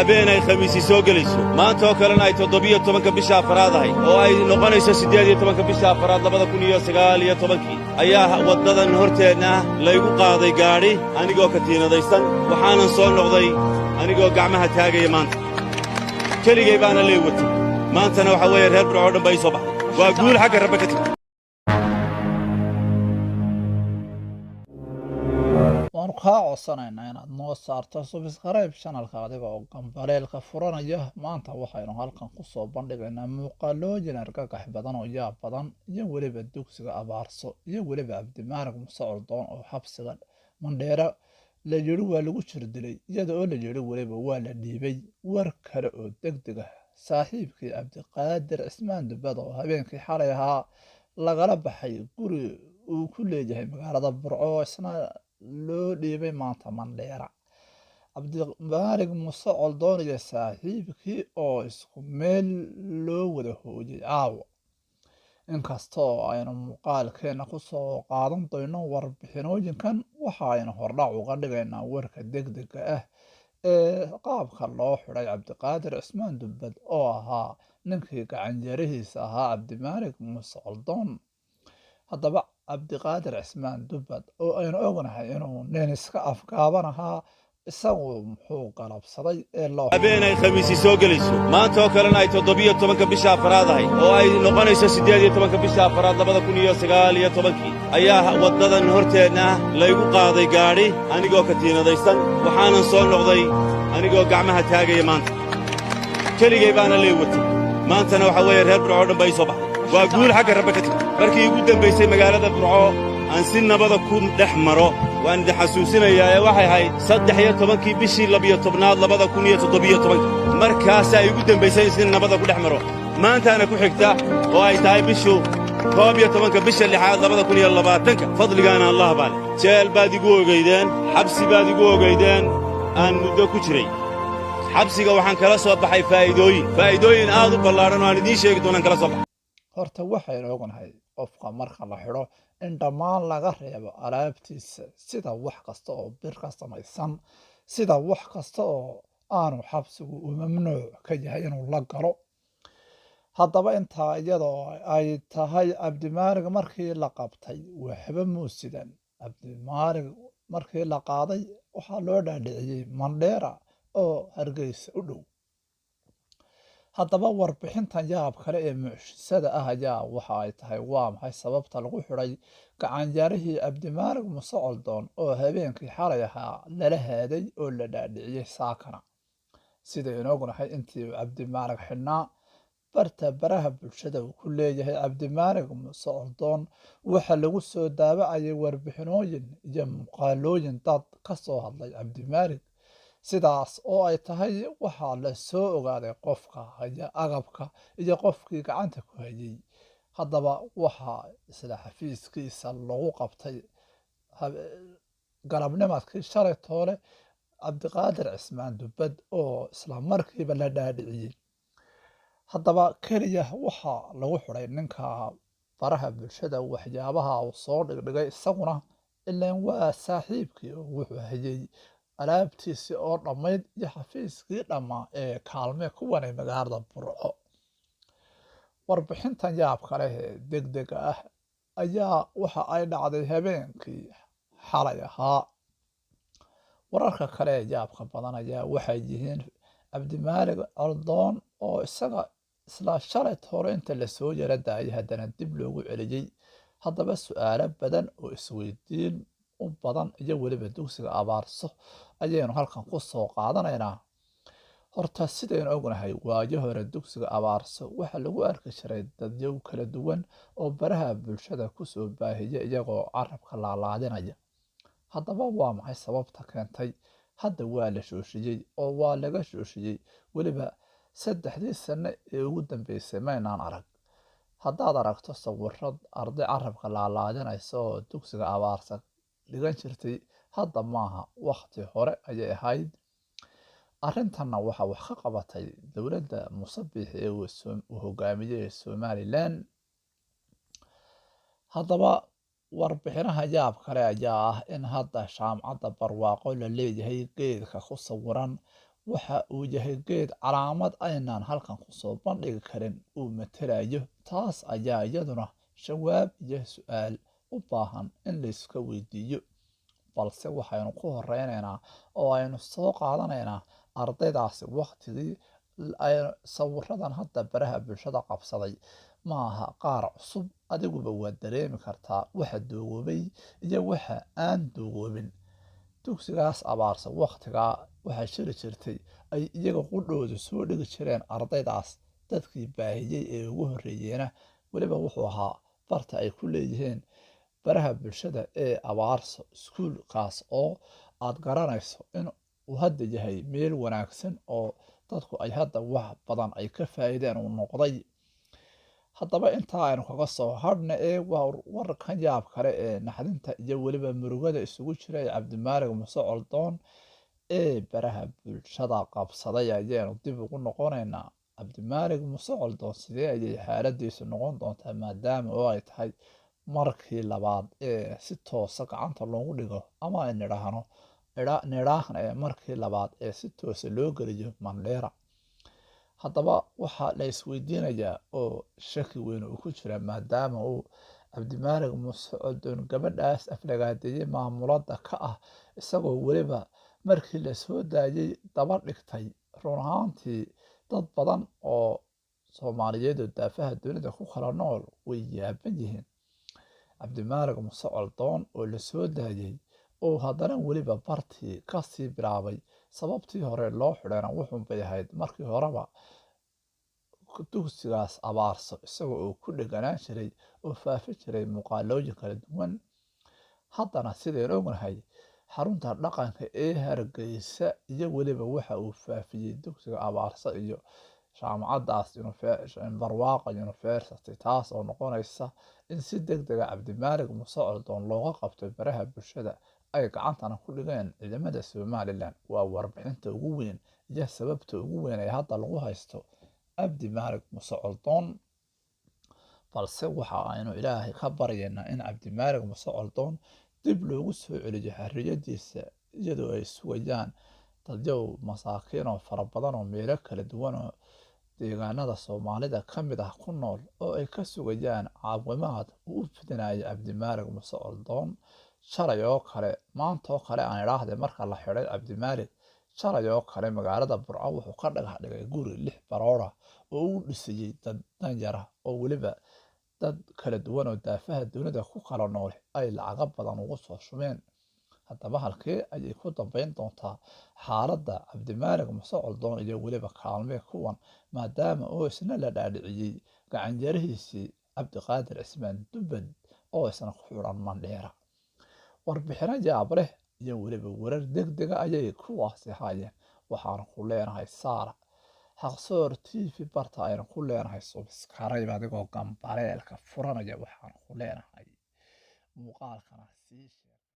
Habeen ay Khamiisi soo gelayso, maanta oo kalena ay 17-ka bisha afaraad ahay, oo ay noqonayso 18-ka bisha afaraad 2019-kii, ayaa waddadan horteenna ah laygu qaaday gaadhi anigoo katiinadaysan. Waxaanan soo noqday anigoo gacmaha taagaya maanta. Keligay baana lee watay. Maantana waxaa weeye reer Burco oo dhan baa ii soo baxday. Waa guul xagga Rabbe ka timid. Waanu kaa codsanaynaa inaad noo saarto subscribe channelka adiga oo gambaleelka furanaya. Maanta waxaynu halkan kusoo bandhigaynaa muuqaalooyin argagax badan oo yaab badan, iyo weliba dugsiga Abaarso, iyo weliba Cabdimaalig Muuse Coldoon oo xabsiga Mandheero la yidhi waa lagu jirdilay, iyada oo la yidhi weliba waa la dhiibay. War kale oo degdeg ah, saaxiibkii Cabdiqaadir Cismaan Dubbad oo habeenkii xalay ahaa lagala baxay guri uu ku leeyahay magaalada Burco, isna loo dhiibay maanta Mandheera. Cabdimaalig Muuse Coldoon iyo saaxiibkii oo isku meel loo wada hooyay caawa. Inkasta oo aynu muuqaalkeena kusoo qaadan doono warbixinooyinkan, waxa aynu hordhac uga dhigaynaa warka degdega ah ee qaabka loo xidhay Cabdiqaadir Cismaan Dubbad oo ahaa ninkii gacanyarihiisa ahaa Cabdimaalig Muuse Coldoon. Haddaba Cabdiqaadir Cismaan Dubbad oo aynu ognahay inuu nin iska afgaaban ahaa, isagu muxuu galabsaday ee loo Habeen ay Khamiisi soo gelayso, maanta oo kalena ay 17-ka bisha afaraad ahay, oo ay noqonayso 18-ka bisha afaraad 2019-kii, ayaa waddadan horteenna ah laygu qaaday gaadhi anigoo katiinadaysan. Waxaanan soo noqday anigoo gacmaha taagaya maanta. Keligay baana lee watay. Maantana waxaa weeye reer Burco oo dhan baa ii soo baxday. Waa guul xagga Rabbe ka timid. Markii igu dembaysay magaalada Burco aan si nabada ku dhex maro, waan idin xasuusinayaa, ee waxay ahayd 13-kii bishii 12aad 2017-ka. Markaasaa igu dembaysay in si nabada ku dhex maro. Maantaana ku xigta oo ay tahay bishu 11-ka bisha lixaad 2020-ka. Fadligaana Allah baa leh. Jeel baad igu ogaydeen, xabsi baad igu ogaydeen aan muddo ku jiray. Xabsiga waxaan kala soo baxay faa'iidooyin, faa'iidooyin aad u ballaadhan oo aan idiin sheegi doonaan kala soo baxay. Horta waxaynu ognahay qofka marka la xidho in dhammaan laga reebo alaabtiisa, sida wax kasta oo bir ka samaysan, sida wax kasta oo aanu xabsigu uu mamnuuc ka yahay inuu la galo. Haddaba intaa iyadoo ay tahay, Cabdimaalig markii la qabtay waxba muu sidan. Cabdimaalig markii la qaaday waxaa loo dhaadhiciyey Mandheera oo Hargeysa u dhow. Haddaba warbixintan yaab kale ee mucjisada ah ayaa waxa ay tahay, waa maxay sababta lagu xidhay gacanyarihii Cabdimaalig Muuse Coldoon oo habeenkii xalay ahaa lala haaday oo la dhaadhiciyey saakana? Sidaynu ognahay, intii uu Cabdimaalig xidhnaa, barta baraha bulshada uu ku leeyahay Cabdimaalig Muuse Coldoon waxaa lagu soo daabacayay warbixinooyin iyo muuqaalooyin dad ka soo hadlay Cabdimaalig. Sidaas oo ay tahay, waxaa la soo ogaaday qofka haya agabka iyo qofkii gacanta ku hayay. Haddaba waxaa isla xafiiskiisa lagu qabtay galabnimadkii shalay toole Cabdiqaadir Cismaan Dubbad oo isla markiiba la dhaadhiciyey. Haddaba keliya waxaa lagu xidhay ninka baraha bulshada waxyaabaha uu soo dhigdhigay, isaguna ilaan waa saaxiibkii oo wuxuu hayay alaabtiisii oo dhammayd iyo xafiiskii dhammaa ee kaalme kuwanay magaalada Burco. Warbixintan yaabka leh ee degdega ah ayaa waxa ay dhacday habeenkii xalay ahaa. Wararka kale ee yaabka badan ayaa waxay yihiin Cabdimaalig Coldoon oo isaga isla shalay hore inta lasoo yara daayay haddana dib loogu celiyey. Haddaba su'aalo badan oo isweydiin u badan iyo weliba dugsiga Abaarso ayaynu halkan ku soo qaadanaynaa. Horta sidaynu ognahay, waayo hore dugsiga Abaarso waxaa lagu arki jiray dadyow kala duwan oo baraha bulshada kusoo baahiya iyagoo carabka laalaadinaya. Haddaba waa maxay sababta keentay hadda waa la shooshiyey oo waa laga shooshiyey? Weliba 3dii sano ee ugu dambeysay maynaan arag. Haddaad aragto sawiro arday carabka laalaadinaysa oo dugsiga Abaarsa dhigan jirtay, hadda maaha, wakhti hore ayay ahayd. Arrintanna waxaa wax ka qabatay dowladda Muuse Biixi ee uu hogaamiyey Somaliland. Haddaba warbixinaha yaab kale ayaa ah in hadda Shaamcadda Barwaaqo la leeyahay geedka ku sawiran Waxa uu yahay geed calaamad aynaan halkan kusoo bandhigi karin uu matelayo. Taas ayaa iyaduna jawaab iyo su-aal u baahan in layska weydiiyo. Balse waxaynu ku horeyneynaa oo aynu soo qaadanaynaa ardaydaasi waktigii sawiradan hadda baraha bulshada qabsaday maaha qaar cusub. Adiguba waad dareemi kartaa waxa duugoobay iyo waxa aan duugoobin. Dugsigaas Abaarso waktigaa waxaa jiri jirtay ay iyaga qudhoodu soo dhigi jireen ardaydaas. Dadkii baahiyey ee ugu horreeyeyna weliba wuxuu ahaa barta ay ku leeyihiin baraha bulshada ee Abaarso iskuulkaas, oo aad garanayso in uu hadda yahay meel wanaagsan oo dadku ay hadda wax badan ay ka faa'iideen uu noqday. Haddaba intaa aynu kaga soo hadhna ee warkan yaab kale ee naxdinta iyo weliba murugada isugu jira ee Cabdimaalig Muuse Coldoon ee baraha bulshada qabsaday ayaynu dib ugu noqonaynaa. Cabdimaalig Muuse Coldoon sidee ayay xaaladiisu noqon doontaa, maadaama oo ay tahay markii labaad ee si toosa gacanta loogu dhigo, ama ay nidhaahno nidhaahna ee markii labaad ee si toosa loo geliyo Mandheera? Haddaba waxaa la isweydiinayaa oo shaki weyn uu ku jira, maadaama uu Cabdimaalig Muuse Coldoon gabadhaas aflagaadeeyey maamulada ka ah, isagoo weliba markii la soo daayey daba dhigtay. Run ahaantii dad badan oo Soomaaliyeed oo daafaha dunida ku kala nool way yaaban yihiin. Cabdimaalig Muuse Coldoon oo la soo daayey oo haddana weliba bartii kasii bilaabay, sababtii hore loo xidhayna wuxuunbay ahayd markii horeba dugsigaas Abaarso isaga oo ku dheganaan jiray oo faafin jiray muuqaalooyin kala duwan. Haddana sideen ognahay xarunta dhaqanka ee Hargeysa iyo weliba waxa uu faafiyey dugsiga Abaarso iyo jaamacadaas Barwaaqa University, taas oo noqonaysa in si deg dega Cabdimaalig Muuse Coldoon looga qabto baraha bulshada ay gacantana ku dhigeen ciidamada Somalilan. Waa warbixinta ugu weyn iyo sababta ugu weyn ee hadda lagu haysto Cabdimaalig Muuse Coldoon. Balse waxa aynu Ilaahay ka baryaynaa in Cabdimaalig Muuse Coldoon dib loogu soo celiyo xorriyadiisa, iyadoo ay sugayaan dadyow masaakiin oo fara badan oo meelo kala duwan oo deegaanada Soomaalida ka mid ah ku nool, oo ay ka sugayaan caawimaad uu u fidinayo Cabdimaalig Muuse Coldoon. Shalay oo kale, maanta oo kale aan idhaahde, marka la xidhay Cabdimaalig shalay oo kale magaalada Burco wuxuu ka dhagax dhigay guri 6 baroora oo uu dhisayey dad danyara oo weliba dad kala duwan oo daafaha dunida ku kala nool ay lacago badan ugu soo shubeen. Haddaba halkee ayay ku dambeyn doontaa xaaladda Cabdimaalig Muuse Coldoon iyo weliba kaalmee kuwan, maadaama oo isna la dhaadhiciyey gacanyarihiisii Cabdiqaadir Cismaan Dubbad oo isna ku xidhan Mandheera? Warbixino yaab leh iyo weliba warar degdega ayay kuwaasi haayeen. Waxaanu ku leenahay Saara Xaqsoor TV barta aynu ku leenahay subscribe adigoo gambaleelka furanaya. Waxaanu ku leenahay muuqaalkana sii sheeg.